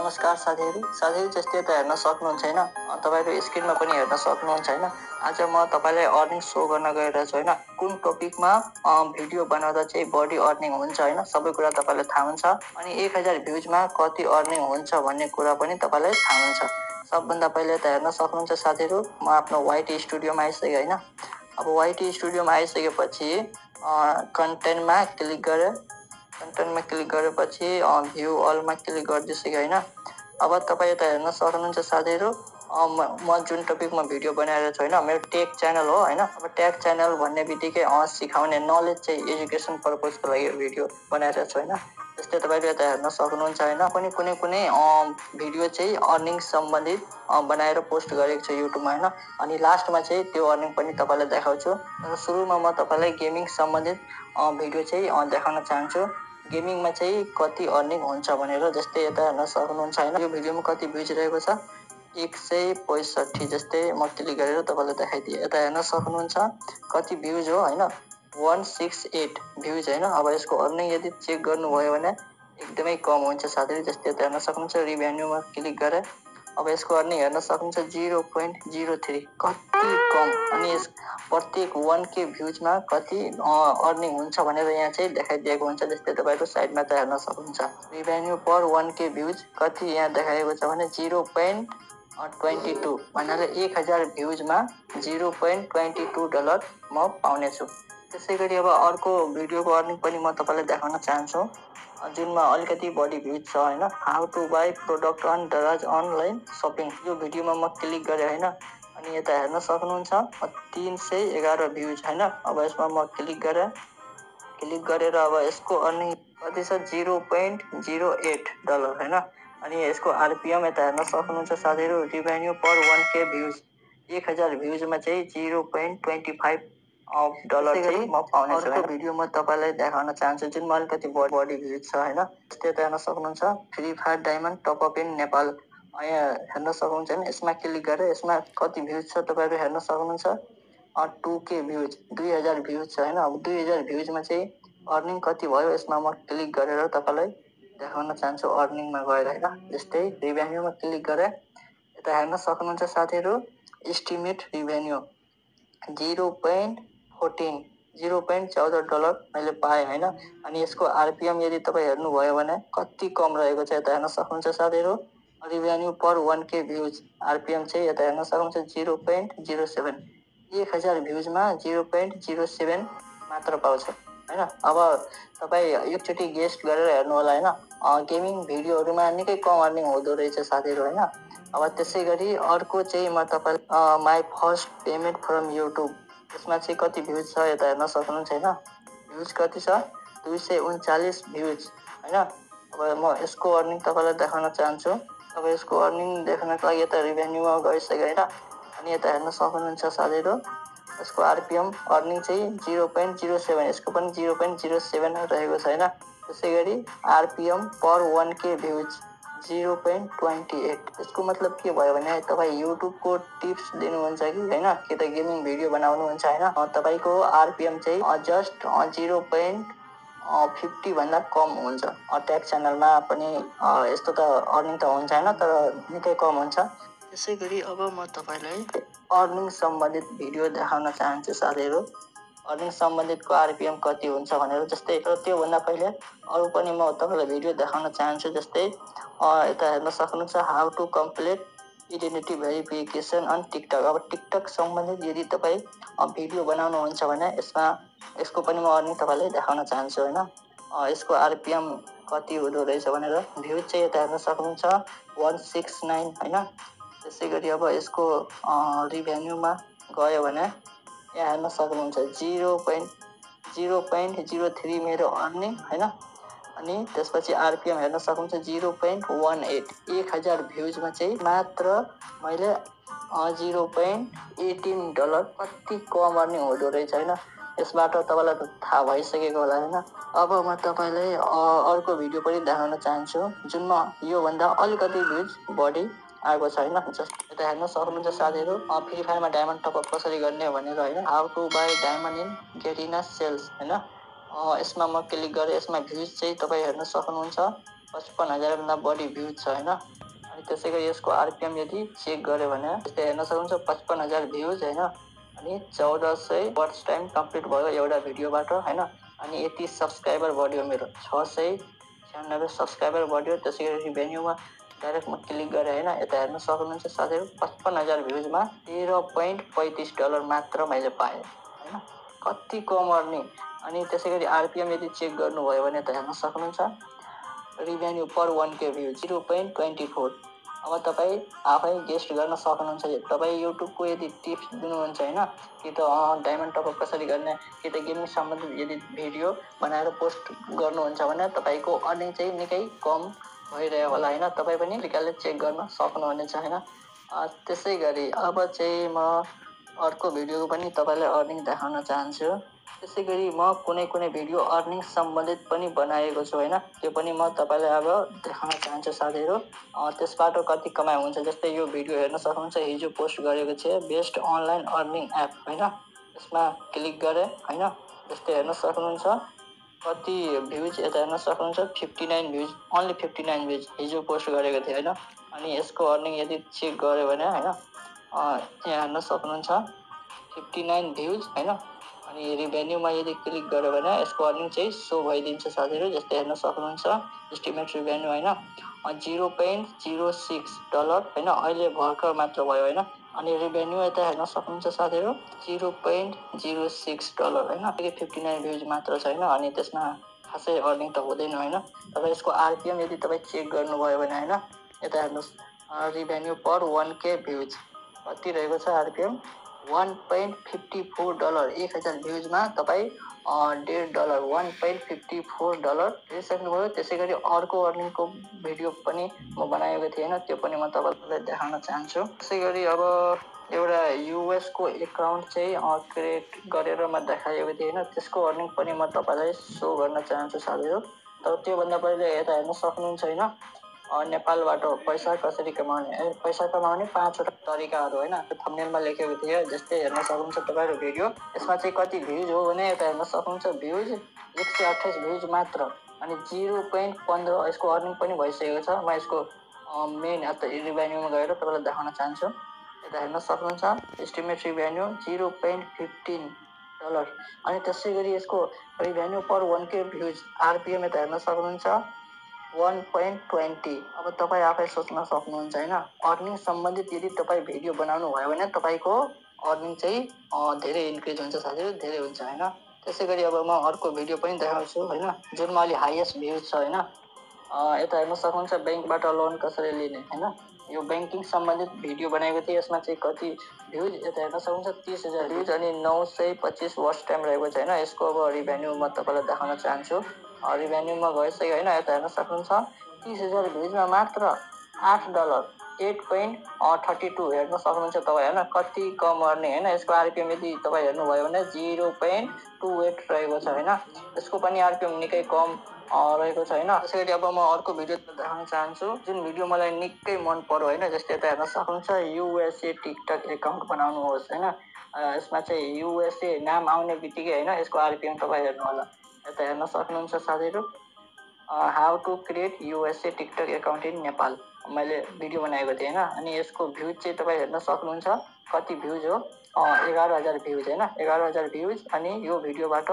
नमस्कार साथीहरू जस्तै त हेर्न सक्नुहुन्छ हैन। तपाईहरु स्क्रिनमा पनि हेर्न सक्नुहुन्छ हैन। आज म तपाईलाई अर्निङ सो गर्न गइरहेको छु हैन। कुन टपिकमा भिडियो बनाउँदा चाहिँ बढी अर्निङ हुन्छ हैन। सबै कुरा तपाईलाई थाहा हुन्छ अनि 1000 भ्युजमा कति अर्निङ हुन्छ भन्ने कुरा पनि तपाईलाई थाहा हुन्छ। सबभन्दा पहिले त हेर्न सक्नुहुन्छ साथीहरू, म आफ्नो YT स्टुडियोमा आइसके हैन। अब YT स्टुडियोमा आइसकेपछि कन्टेन्टमा क्लिक गरे। कन्टेन्टमा क्लिक गरेपछि भ्यू अलमा क्लिक गर्दिसके हैन। अब तपाईले त हेर्न सक्नुहुन्छ साथीहरू, म जुन टपिकमा भिडियो बनाइरहेको छु हैन, मेरो टेक च्यानल हो हैन। अब टेक च्यानल भन्ने बित्तिकै सिकाउने नलेज चाहिँ एजुकेसन पर्पजको लागि भिडियो बनाइरहेको छु हैन। जस्तै तपाईले त हेर्न सक्नुहुन्छ हैन, पनि कुनै भिडियो चाहिँ अर्निङ सम्बन्धित बनाएर पोस्ट गरेको छु युट्युबमा हैन। अनि लास्टमा चाहिँ त्यो अर्निङ पनि तपाईलाई देखाउँछु। सुरुमा म तपाईलाई गेमिङ सम्बन्धित भिडियो चाहिँ देखाउन चाहन्छु। गेमिङमा चाहिँ कति अर्निङ हुन्छ भनेर। जस्तै यता हेर्न सक्नुहुन्छ हैन, यो भिडियोमा कति भ्युज रहेको छ 165। जस्तै म क्लिक गरेर तपाईलाई देखाइदिए। यता हेर्न सक्नुहुन्छ कति भ्युज हो हैन, 168 भ्युज हैन। अब यसको अर्निङ यदि चेक गर्नुभयो भने एकदमै कम हुन्छ साथीहरु। जस्तै यता हेर्न सक्नुहुन्छ रिभेन्यूमा क्लिक गरे। अब यसको अर्निङ हेर्न सक्नुहुन्छ 0.03, कति कम। अनि यस प्रत्येक 1k भ्युजमा कति अर्निङ हुन्छ भनेर यहाँ चाहिँ देखाइदिएको हुन्छ। जस्तै तपाईहरु साइडमा त हेर्न सक्नुहुन्छ रिभेन्यू पर 1k भ्युज कति यहाँ देखाएको छ भने 0.22 भन्नाले 1000 भ्युजमा $0.22 म पाउने छु। त्यसैगरी अब अर्को भिडियोको अर्निङ पनि म तपाईलाई देखाउन चाहन्छु, जुनमा अलिकति बढी भ्युज छ हैन। How to buy product on Daraz online shopping, यो भिडियोमा म क्लिक गरे हैन। अनि यता हेर्न सक्नुहुन्छ 311 भ्युज हैन। अब यसमा म क्लिक गरेर अब यसको अर्निङ कति छ $0.08 हैन। अनि यसको आरपीएम यता हेर्न सक्नुहुन्छ साथीहरु, रिभेन्यू पर 1k भ्युज 1000 भ्युजमा चाहिँ $0.25 चाहिँ म पाउने छु। अर्को भिडियो म तपाईलाई देखाउन चाहन्छु जुनमा अलिकति बढी भ्युज छ हैन। त्यस्तै त हेर्न सक्नुहुन्छ free fire diamond top up in Nepal, यहाँ हेर्न सक्नुहुन्छ हैन। यसमा क्लिक गरे, यसमा कति भ्युज छ तपाईहरु हेर्न सक्नुहुन्छ 2k भ्युज, 2000 भ्युज छ हैन। अब 2000 भ्युजमा चाहिँ अर्निङ कति भयो यसमा म क्लिक गरेर तपाईलाई देखाउन चाहन्छु अर्निङमा गएर हैन। जस्तै रिभेन्यूमा क्लिक गरे, यता हेर्न सक्नुहुन्छ साथीहरु एस्टिमेट रिभेन्यू 0.14 मैले पाएँ हैन। अनि यसको आरपीएम यदि तपाईँ हेर्नुभयो भने कति कम रहेको छ। यता हेर्न सक्नुहुन्छ साथीहरु रिभेन्यू पर 1k भ्युज आरपीएम चाहिँ यता हेर्न सक्नुहुन्छ 0.07, 1000 भ्युजमा 0.07 मात्र पाउँछ हैन। अब तपाईँ एकचोटि गेस्ट गरेर हेर्नु होला हैन। गेमिङ भिडियोहरुमा निकै कम अर्निङ हुँदो रहेछ साथीहरु हैन। अब त्यसैगरी अर्को चाहिँ म तपाईलाई my first payment from YouTube, यसमा चाहिँ कति भ्युज छ यता हेर्न सक्नुहुन्छ हैन। भ्युज कति छ 239 भ्युज हैन। अब म यसको अर्निङ तपाईलाई देखाउन चाहन्छु। अब यसको अर्निङ देख्नको लागि यता रिभेन्यूमा गइसके हैन। अनि यता हेर्न सक्नुहुन्छ साथीहरु यसको आरपीएम अर्निङ चाहिँ 0.07, यसको पनि 0.07 रहेको छ हैन। त्यसैगरी आरपीएम पर 1k भ्युज 0.28, यसको मतलब के भयो भने तपाईँ युट्युबको टिप्स दिनुहुन्छ कि हैन, कि त गेमिङ भिडियो बनाउनुहुन्छ हैन, तपाईको आरपीएम चाहिँ जस्ट 0.50 भन्दा कम हुन्छ। टेक च्यानलमा पनि यस्तो त अर्निङ त हुन्छ हैन, तर निकै कम हुन्छ। त्यसैगरी अब म तपाईलाई अर्निङ सम्बन्धित भिडियो देखाउन चाहन्छु साथीहरु, अर्निङ सम्बन्धितको आरपीएम कति हुन्छ भनेर। जस्तै त्यो भन्दा पहिले अरु पनि म तपाईलाई भिडियो देखाउन चाहन्छु। जस्तै यता हेर्न सक्नुहुन्छ how to complete identity verification on TikTok. अब टिकटक सम्बन्धित यदि तपाईँ भिडियो बनाउनुहुन्छ भने यसको पनि म अर्निङ तपाईलाई देखाउन चाहन्छु हैन। यसको आरपीएम कति हुँदो रहेछ भनेर। भ्युज चाहिँ यता हेर्न सक्नुहुन्छ 169 हैन। त्यसैगरी अब यसको रिभेन्यूमा गयो भने यहाँ हेर्न सक्नुहुन्छ 0.03 मेरो अर्निङ हैन। अनि त्यसपछि आरपीएम हेर्न सक्नुहुन्छ 0.18, 1000 भ्युजमा चाहिँ मात्र मैले $0.18, कति कम अर्निङ हुँदो रहेछ हैन। यसबाट तपाईलाई त थाहा भइसकेको होला हैन। अब म तपाईलाई अर्को भिडियो पनि देखाउन चाहन्छु जुनमा यो भन्दा अलिकति भ्युज बढी आएको छ हैन। यता हेर्न सक्नुहुन्छ साथीहरु फ्री फायरमा डायमन्ड टप अप कसरी गर्ने भनेर हैन। How to buy diamond in गेटिना सेल्स हैन। यसमा म क्लिक गरे, यसमा भ्युज चाहिँ तपाईँ हेर्न सक्नुहुन्छ 55,000 बढी भ्युज छ होइन। अनि त्यसै गरी यसको आरपिएम यदि चेक गऱ्यो भने त्यस्तै हेर्न सक्नुहुन्छ 55,000 भ्युज होइन। अनि 1400 वाच टाइम कम्प्लिट भयो एउटा भिडियोबाट होइन। अनि यति सब्सक्राइबर बढ्यो, मेरो 696 सब्सक्राइबर बढ्यो। त्यसै गरी रिभेन्यूमा डाइरेक्ट म क्लिक गरेँ होइन, यता हेर्न सक्नुहुन्छ साथीहरू 55,000 भ्युजमा $13.35 मात्र मैले पाएँ होइन। कति कम अर्निङ। अनि त्यसै गरी आरपिएम यदि चेक गर्नुभयो भने त हेर्न सक्नुहुन्छ रिभेन्यू पर 1K भ्यू 0.24। अब तपाईँ आफै गेस्ट गर्न सक्नुहुन्छ। तपाईँ युट्युबको यदि टिप्स दिनुहुन्छ होइन, कि त डायमन्ड टपअप कसरी गर्ने, कि त गेमिङ सम्बन्धित यदि भिडियो बनाएर पोस्ट गर्नुहुन्छ भने तपाईँको अर्निङ चाहिँ निकै कम भइरह्यो होला होइन। तपाईँ पनि तरिकाले चेक गर्न सक्नुहुनेछ होइन। त्यसै गरी अब चाहिँ म अर्को भिडियो पनि तपाईँलाई अर्निङ देखाउन चाहन्छु। त्यसै गरी म कुनै भिडियो अर्निङ सम्बन्धित पनि बनाएको छु होइन, त्यो पनि म तपाईँलाई अब देखाउन चाहन्छु साथीहरू। त्यसबाट कति कमाइ हुन्छ। जस्तै यो भिडियो हेर्न सक्नुहुन्छ, हिजो पोस्ट गरेको छ बेस्ट अनलाइन अर्निङ एप होइन। यसमा क्लिक गरेँ होइन। जस्तै हेर्न सक्नुहुन्छ कति भ्युज, यता हेर्न सक्नुहुन्छ 59 भ्युज, ओन्ली 59 भ्युज हिजो पोस्ट गरेको थिएँ होइन। अनि यसको अर्निङ यदि चेक गऱ्यो भने होइन, यहाँ हेर्न सक्नुहुन्छ 59 भ्युज होइन। अनि रिभेन्यूमा यदि क्लिक गऱ्यो भने यसको अर्निङ चाहिँ सो भइदिन्छ साथीहरू। जस्तै हेर्न सक्नुहुन्छ एस्टिमेट रिभेन्यू होइन $0.06 होइन, अहिले भर्खर मात्र भयो होइन। अनि रिभेन्यू यता हेर्न सक्नुहुन्छ साथीहरू $0.06 होइन, 59 भ्युज मात्र छ होइन। अनि त्यसमा खासै अर्निङ त हुँदैन होइन। तर यसको आरपिएम यदि तपाईँ चेक गर्नुभयो भने होइन, यता हेर्नुहोस् रिभेन्यू पर 1K भ्युज कति रहेको छ आरपिएम $1.54। 1000 भ्युजमा तपाईँ $1.50 $1.54 हेरिसक्नुभयो। त्यसै गरी अर्को अर्निङको भिडियो पनि म बनाएको थिएँ होइन, त्यो पनि म तपाईँलाई देखाउन चाहन्छु। त्यसै गरी अब एउटा युएसको एकाउन्ट चाहिँ क्रिएट गरेर म देखाएको थिएँ होइन, त्यसको अर्निङ पनि म तपाईँलाई सो गर्न चाहन्छु साथीहरू। तर त्योभन्दा पहिले यता हेर्न सक्नुहुन्छ होइन, नेपालबाट पैसा कसरी कमाउने, पैसा कमाउने 5वटा तरिकाहरू होइन, थम्बनेलमा लेखेको थिएँ। जस्तै हेर्न सक्नुहुन्छ तपाईँको भिडियो, यसमा चाहिँ कति भ्युज हो भने यता हेर्न सक्नुहुन्छ भ्युज 128 भ्युज मात्र। अनि 0.15 यसको अर्निङ पनि भइसकेको छ। म यसको मेन रिभेन्यूमा गएर तपाईँलाई देखाउन चाहन्छु। यता हेर्न सक्नुहुन्छ एस्टिमेट रिभेन्यू $0.15। अनि त्यसै गरी यसको रिभेन्यू पर 1K भ्युज आरपिएम यता हेर्न सक्नुहुन्छ 1.20। अब तपाईँ आफै सोच्न सक्नुहुन्छ होइन, अर्निङ सम्बन्धित यदि तपाईँ भिडियो बनाउनु भयो भने तपाईँको अर्निङ चाहिँ धेरै इन्क्रिज हुन्छ साथीहरू, धेरै हुन्छ होइन। त्यसै गरी अब म अर्को भिडियो पनि देखाउँछु होइन, जुनमा अलि हाइएस्ट भ्युज छ होइन। यता हेर्न सक्नुहुन्छ ब्याङ्कबाट लोन कसरी लिने होइन, यो ब्याङ्किङ सम्बन्धित भिडियो बनाएको थिएँ। यसमा चाहिँ कति भ्युज, यता हेर्न सक्नुहुन्छ 30,000 भ्युज अनि 925 वाच टाइम रहेको छ होइन। यसको अब रिभेन्यू म तपाईँलाई देखाउन चाहन्छु। रिभेन्यूमा गइसक्यो होइन, यता हेर्न सक्नुहुन्छ 30,000 भ्युजमा मात्र $8 8.32 हेर्न सक्नुहुन्छ तपाईँ होइन, कति कम अर्निङ होइन। यसको आरपिएम यदि तपाईँ हेर्नुभयो भने 0.28 रहेको छ होइन। यसको पनि आरपिएम निकै कम रहेको छ होइन। त्यसै गरी अब म अर्को भिडियो देखाउन चाहन्छु, जुन भिडियो मलाई निकै मन पर्यो होइन। जस्तै यता हेर्न सक्नुहुन्छ युएसए टिकटक एकाउन्ट बनाउनुहोस् होइन। यसमा चाहिँ युएसए नाम आउने बित्तिकै होइन, यसको आरपिएम तपाईँ हेर्नु होला। यता हेर्न सक्नुहुन्छ साथीहरू how to create USA TikTok account in Nepal मैले भिडियो बनाएको थिएँ होइन। अनि यसको भ्युज चाहिँ तपाईँ हेर्न सक्नुहुन्छ कति भ्युज हो 11,000 भ्युज होइन, 11,000 भ्युज। अनि यो भिडियोबाट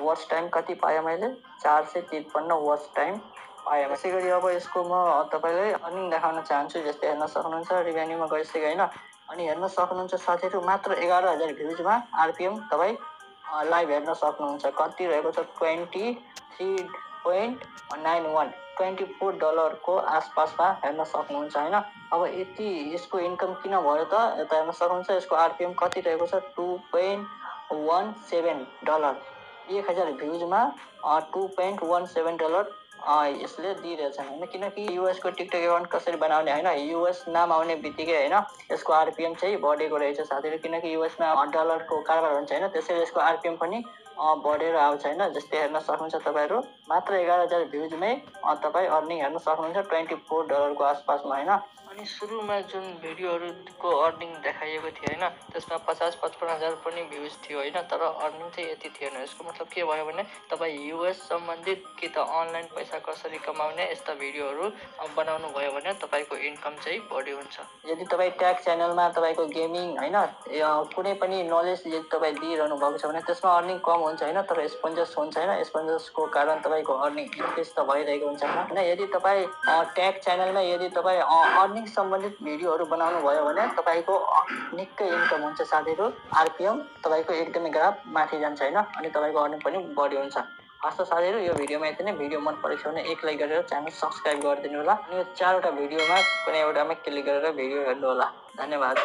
वाच टाइम कति पाएँ मैले 453 वाच टाइम पाएँ। त्यसै गरी अब यसको म तपाईँलाई अर्निङ देखाउन चाहन्छु। जस्तै हेर्न सक्नुहुन्छ रिभेन्यूमा गइसक्यो होइन। अनि हेर्न सक्नुहुन्छ साथीहरू मात्र 11,000 भ्युजमा आरपिएम तपाईँ लाइभ हेर्न सक्नुहुन्छ कति रहेको छ $23.91 $24 को आसपासमा हेर्न सक्नुहुन्छ होइन। अब यति यसको इन्कम किन भयो त, यता हेर्न सक्नुहुन्छ यसको आरपिएम कति रहेको छ $2.17। 1000 भ्युजमा $2.17 यसले दिइरहेछ होइन। किनकि युएसको टिकटक एकाउन्ट कसरी बनाउने होइन, युएस नाम आउने बित्तिकै होइन यसको आरपिएम चाहिँ बढेको रहेछ साथीहरू। किनकि युएसमा डलरको कारोबार हुन्छ होइन, त्यसैले यसको आरपिएम पनि बढेर आउँछ होइन। जस्तै हेर्न सक्नुहुन्छ तपाईँहरू मात्र 11,000 भ्युजमै तपाईँ अर्निङ हेर्न सक्नुहुन्छ $24 को आसपासमा होइन। अनि सुरुमा जुन भिडियोहरूको अर्निङ देखाइएको थियो होइन, त्यसमा 50-55 हजार पनि भ्युज थियो होइन, तर अर्निङ चाहिँ यति थिएन। यसको मतलब के भयो भने तपाईँ युएस सम्बन्धित कि त अनलाइन पैसा कसरी कमाउने यस्ता भिडियोहरू बनाउनु भयो भने तपाईँको इन्कम चाहिँ बढी हुन्छ। यदि तपाईँ ट्याग च्यानलमा तपाईँको गेमिङ होइन कुनै पनि नलेज यदि तपाईँ दिइरहनु भएको छ भने त्यसमा अर्निङ कम हुन्छ होइन, तर स्पोन्जर्स हुन्छ होइन, स्पोन्जर्सको कारण तपाईँको अर्निङ इन्क्रिज त भइरहेको हुन्छ होइन। यदि तपाईँ ट्याग च्यानलमा यदि तपाईँ अर्निङ सम्बन्धित भिडियोहरू बनाउनु भयो भने तपाईँको निकै इन्कम हुन्छ साथीहरू। आरपिएम तपाईँको एकदमै ग्राफ माथि जान्छ होइन, अनि तपाईँको अर्निङ पनि बढी हुन्छ। हस् त साथीहरू, यो भिडियोमा यति नै। भिडियो मन परेको छ भने एक लाइक गरेर च्यानल सब्सक्राइब गरिदिनु होला। अनि यो 4वटा भिडियोमा कुनै एउटामा क्लिक गरेर भिडियो हेर्नु होला। धन्यवाद।